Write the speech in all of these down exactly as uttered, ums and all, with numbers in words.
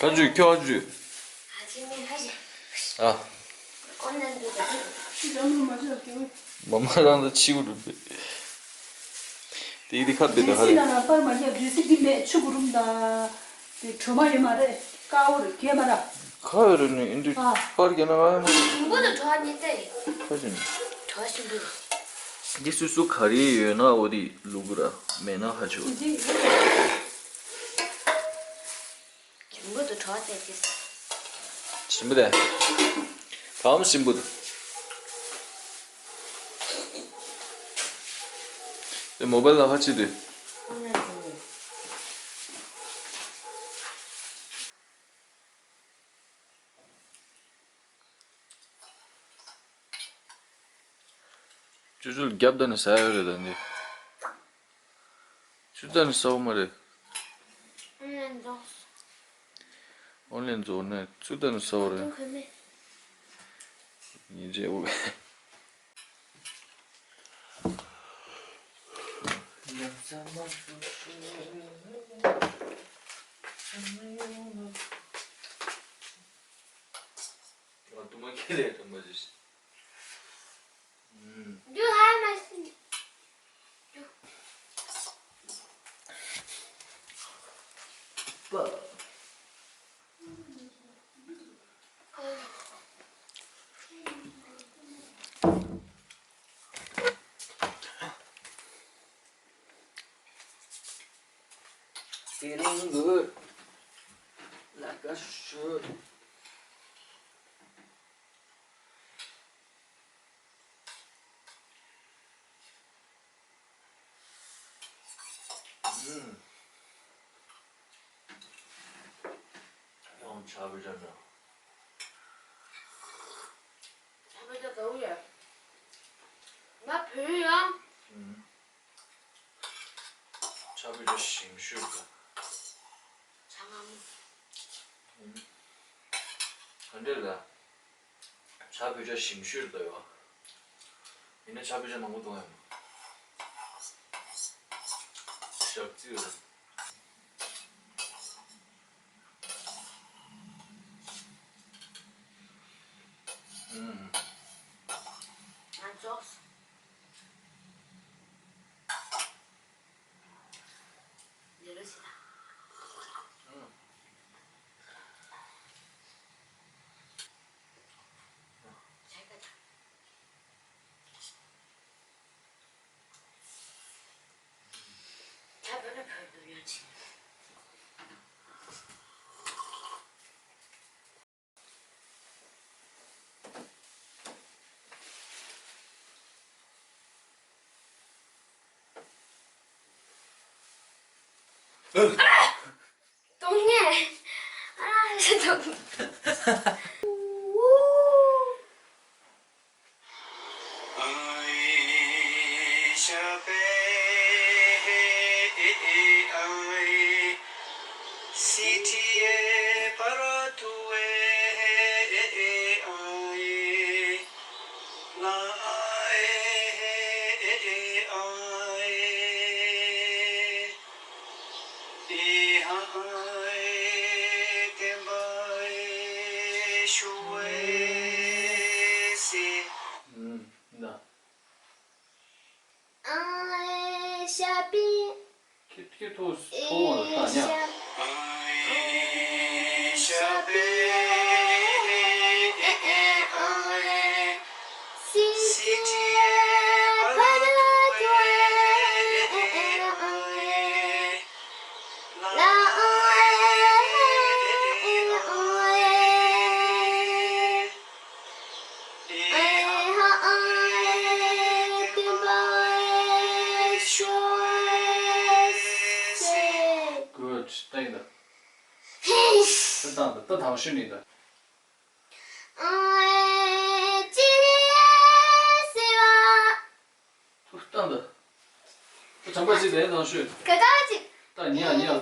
ཁ་ཇུས་ཁྱོད་ཁ་ཇུས། ཨ། མ་མ་རང་ད་ཕྱི་གུ་རུ་པེ། དེ་དེ་ཁ་པེ་ད་ཧ་རེ། ནང་ལ་པར་མ་རྒྱབ་རེ་སི་འདི་མེད་ཆུ་གུ་རུམ་ད། དེ་གྲོ་མ་ཡོད་མ་རེད། དཀར་པོ་རེད་རྒྱས་མ་ར། ཁ་ཡོད་རེད་ནི་ཨིན་དུ་ཨ། པར་རྒྱབ་ན་ང་ཡོད་མ་རེད། ཞིམ་པོ་དང་གྲོ་གཉིས་ཀ་རེད། ཁ་ཅིག་ནི། གྲོ་ཞིམ་པོ་རེད། འདི་སུ་སུ་ག་རེ་ཡོད་ན་འོ་དེ་ལུག་གུ་ར་མེད་ན་ཧ་ཆོ། འདི། ཞིམ་པོ་འདུག་གྲོགས་བལྟས་ཏེ། ཞིམ་པོ་དེ། གང་ཞིམ་པོ་འདུག་དེ་མོ་བལ་ལ་ཧ་ཅི་དུས། ཅུ་ཅུ་རྒྱབ་ད་ནི་ཟ་ཡོད་རེད་ད་འདི། ཅུ་ད་ནི་ཟ་བ་མ་རེད། ཨོན་ལན་རྫོགས་ནས་ཅུ་ད་ནི་ཟ་བ་རེད། ཉིན་རྗེས་འུ། ང་དུ་མ་ཁྱེར་ལས་དྲན་པ་ཞིག Feeling good, like I should. ཨུམ། ཡང་ཆ་བོ་ཅན་ན། ཆ་བོ་ཅན་ག་བོ་ཡ། ང་བོད་ཡང་། ཨུམ། ཆ་བོ་ཅན་ཞིམ་ཤོས་ག་ཆ་ང་མོ། ཨུམ། ག་འདྲ་ལ། ཆ་བོད་ཆ་ཞིམ་ཤོས་རེད་ད་ཡོད། ཡིན་ན་ཆ་བོད་ཆ་མང་པོ་གཏོང་ཡ་མ། ཞབས་རྩིས་རེད། ཨུམ། ང་ཙོགས། ལེ་ལོ་ཞིག་ལ། ཨུམ། གཏོང་ངེས། ཨ་ཞེ་གཏོང་། ཨུམ། ད། ཨ་ཨེ་ཤ་པི། ཁྱེད་ཁྱེད་ཐོ་ཐོ་བོ་ལ་ཤ་ཉག Good. ད་ཡིན་ད། ད་ད་ད་དང་ཤོས་ནི་ད། ཨ་ཨེ་ཅི་རི་ཨེ་སི་བ། ཐུགས་བཏང་དང་། ད་དྲན་པ་ཅིག་ལས་ནང་ཤོད། ག་ག་བ་ཅིག་ད་ཉལ་ཉལ།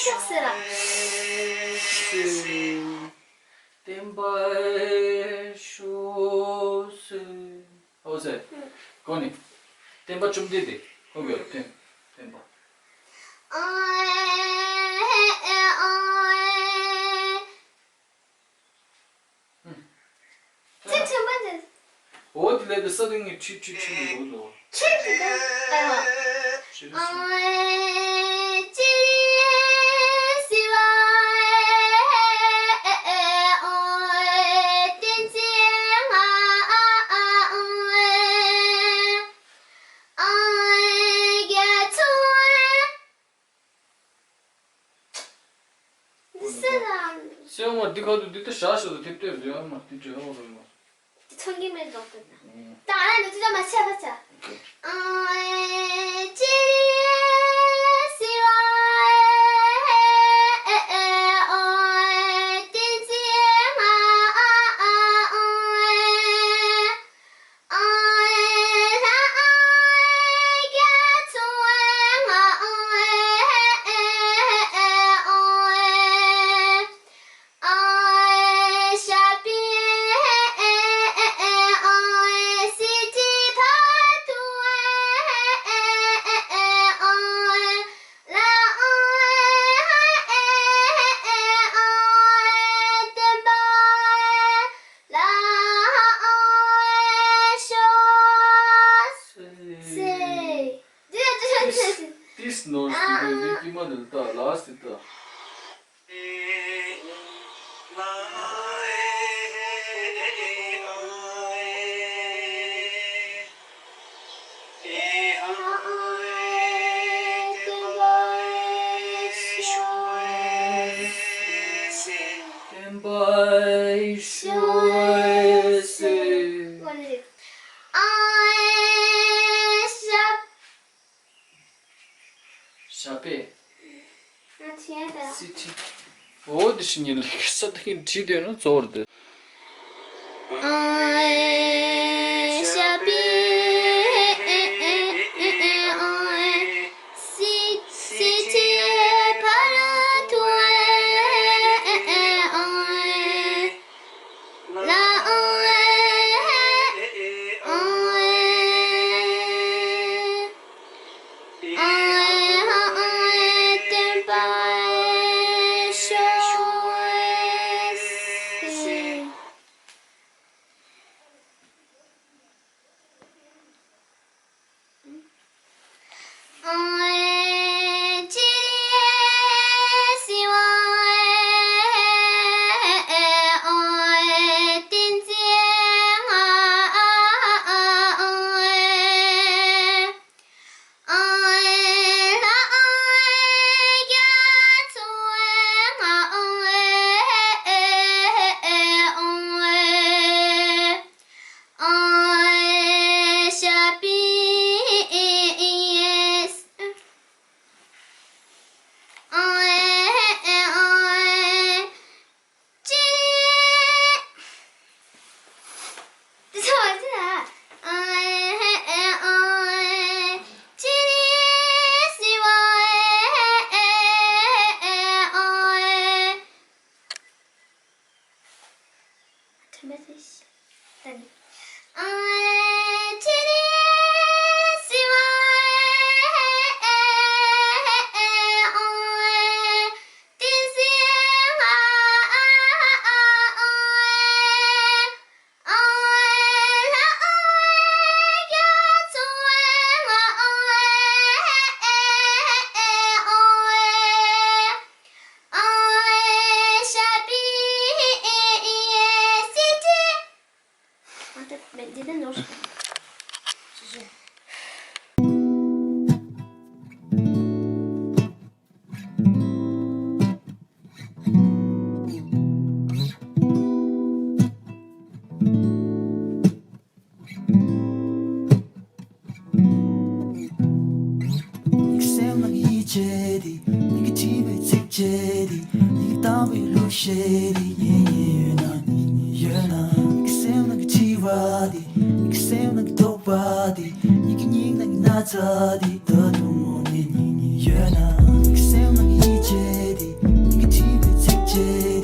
ཤོག་ཟེར་ར། བསྟན་པ་ཤོག་ཟེར། ཨོ་ཟེར། གོ་ནི། བསྟན་པ་བཅོམ་ལྡན་འདས། ཨོ་གོ་བསྟན། བསྟན་པ། ཁྲི་ཆེན་པོ་དེ། འོ་དེ་ལས་དེ་ས་སྟེང་གི་ཁྲི་ཁྲི་ཁྲི་ནས་འོ་དོ། ཁྲི་དེ་དང་ཨ་ཡོ། ཁྲི་ཁྲི་ཁྲི། འདི་སེ་ར། སེ་འོ་མ་འདི་ཁ་ཐུག་འདི་ལྟ་བཞག་ཤོག་ཏུ་ཐེབས་ཐེབས་རེད་ཨ་མ་འདི་འདྲ་ཧོ་རོ་མ། འདི་ཐོན་གྱི་མེད་འགྲོ་ཐུབ་ན། ད་ཨ་འདི་ཚོ་མ་ཆད་པ་ཆ། ཨ་ཅི་རི་སི་བ་ཨེ་ཨེ་ཨོ་ཨེ་ཏི་ཙི་ང་ཨ་ཨ་ཨོ་ཨེ། This, this noise, this is the last. ཞབས་པད། ང་བྱས་ད། སི་ཁྲི། འོ་དེ་ཤི་ཉིན་ལེགས་ས་དེ་ཁྱེད་བྲིས་དེ་ནི་གཙོ་བོར་དེ། ཞེས།